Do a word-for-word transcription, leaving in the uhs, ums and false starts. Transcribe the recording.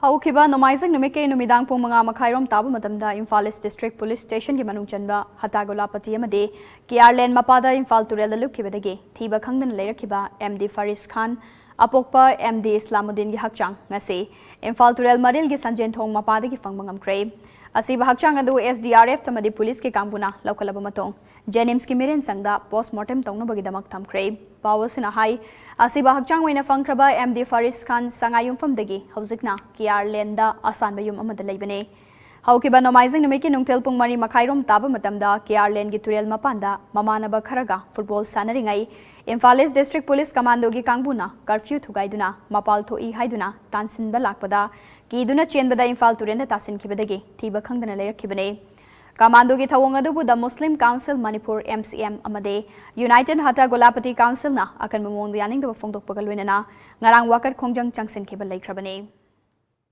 ꯍꯧꯈꯤꯕ ꯅꯣꯡꯃꯥꯏꯖꯤꯡ ꯅꯨꯃꯤꯠꯀꯤ ꯅꯨꯃꯤꯗꯥꯡ ꯄꯨꯡ ꯃꯉꯥ ꯃꯈꯥꯏꯔꯣꯝ ꯇꯥꯕ ꯃꯇꯝꯗ ꯏꯝꯐꯥꯜ ꯏꯁ ꯗꯤꯁꯇ꯭ꯔꯤꯛ ꯄꯨꯂꯤꯁ ꯁ꯭ꯇꯦꯁꯟꯒꯤ ꯃꯅꯨꯡ ꯆꯟꯕ ꯍꯇꯥꯒꯣꯂꯥꯄꯇꯤ ꯑꯃꯗꯤ ꯀꯦ ꯑꯥꯔ ꯂꯦꯟ ꯃꯄꯥꯗ ꯏꯝꯐꯥꯜ ꯇꯨꯔꯦꯜꯗ ꯂꯨꯞꯈꯤꯕꯗꯒꯤ ꯊꯤꯕ ꯈꯪꯗꯅ ꯂꯩꯔꯛꯈꯤꯕ ꯑꯦꯝ ꯗꯤ ꯐꯔꯤꯁ ꯈꯥꯟ ꯑꯄꯣꯛꯄ ꯑꯦꯝ ꯗꯤ ꯏꯁꯂꯥꯃꯨꯗꯤꯟꯒꯤ ꯍꯛꯆꯥꯡ ꯉꯁꯤ ꯏꯝꯐꯥꯜ ꯇꯨꯔꯦꯜ ꯃꯔꯤꯜꯒꯤ ꯁꯟꯖꯦꯟꯊꯣꯡ ꯃꯄꯥꯗꯒꯤ ꯐꯪꯕ ꯉꯝꯈ꯭ꯔꯦ꯫ ꯑꯁꯤꯕ ꯍꯛꯆꯥꯡ ꯑꯗꯨ ꯑꯦꯁ ꯗꯤ ꯑꯥꯔ ꯑꯦꯐ ꯑꯃꯗꯤ ꯄꯨꯂꯤꯁꯀꯤ ꯀꯥꯡꯕꯨꯅ ꯂꯧꯈꯠꯂꯕ ꯃꯇꯨꯡ ꯖꯦꯅꯤꯝꯁꯀꯤ ꯃꯤꯔꯦꯟꯁꯪꯗ ꯄꯣꯁꯃꯣꯔꯇꯦꯝ ꯇꯧꯅꯕꯒꯤꯗꯃꯛ ꯊꯝꯈ꯭ꯔꯦ꯫ ꯄꯥꯎ ꯑꯁꯤꯅ ꯍꯥꯏ, ꯑꯁꯤꯕ ꯍꯛꯆꯥꯡ ꯑꯣꯏꯅ ꯐꯪꯈ꯭ꯔꯕ ꯑꯦꯝ ꯗꯤ ꯐꯔꯤꯁ ꯈꯥꯟ ꯁꯉꯥꯏꯌꯨꯝꯐꯝꯗꯒꯤ ꯍꯧꯖꯤꯛꯅ ꯀꯦ ꯑꯥꯔ ꯂꯦꯟꯗ ꯑꯁꯥꯟꯕ ꯌꯨꯝ ꯑꯃꯗ ꯂꯩꯕꯅꯤ꯫ ꯍꯧꯈꯤꯕ ꯅꯣꯡꯃꯥꯏꯖꯤꯡ ꯅꯨꯃꯤꯠꯀꯤ ꯅꯨꯡꯊꯤꯜ ꯄꯨꯡ ꯃꯔꯤ ꯃꯈꯥꯏꯔꯣꯝ ꯇꯥꯕ ꯃꯇꯝꯗ ꯀꯦ ꯑꯥꯔ ꯂꯦꯟꯒꯤ ꯇꯨꯔꯦꯜ ꯃꯄꯥꯟꯗ ꯃꯃꯥꯟꯅꯕ ꯈꯔꯒ ꯐꯨꯠꯕꯣꯜ ꯁꯥꯟꯅꯔꯤꯉꯩ ꯏꯝꯐꯥꯜ ꯏꯁ ꯗꯤꯁꯇ꯭ꯔꯤꯛ ꯄꯨꯂꯤꯁ ꯀꯃꯥꯟꯗꯣꯒꯤ ꯀꯥꯡꯕꯨꯅ ꯀꯔꯐ꯭ꯌꯨ ꯊꯨꯒꯥꯏꯗꯨꯅ ꯃꯄꯥꯜ ꯊꯣꯛꯏ ꯍꯥꯏꯗꯨꯅ ꯇꯥꯟꯁꯤꯟꯕ ꯂꯥꯛꯄꯗ ꯀꯤꯗꯨꯅ ꯆꯦꯟꯕꯗ ꯏꯝꯐꯥꯜ ꯇꯨꯔꯦꯜꯗ ꯇꯥꯁꯤꯟꯈꯤꯕꯗꯒꯤ ꯊꯤꯕ ꯈꯪꯗꯅ ꯂꯩꯔꯛꯈꯤꯕꯅꯤ꯫ ꯀꯃꯥꯟꯗꯣꯒꯤ ꯊꯧꯑꯣꯡ ꯑꯗꯨꯕꯨ the Muslim council Manipur, M C M, ꯑꯃꯗꯤ ꯌꯨꯅꯥꯏꯇꯦꯗ ꯍꯇꯥ ꯒꯣꯂꯥꯄꯇꯤ ꯀꯥꯎꯟꯁꯤꯜꯅ ꯑꯀꯟꯕ ꯃꯑꯣꯡꯗ ꯌꯥꯅꯤꯡꯗꯕ ꯐꯣꯡꯗꯣꯛꯄꯒ ꯂꯣꯏꯅꯅ ꯉꯔꯥꯡ ꯋꯥꯀꯠ ꯈꯣꯡꯖꯪ ꯆꯪꯁꯤꯟꯈꯤꯕ ꯂꯩꯈ꯭ꯔꯕꯅꯤ꯫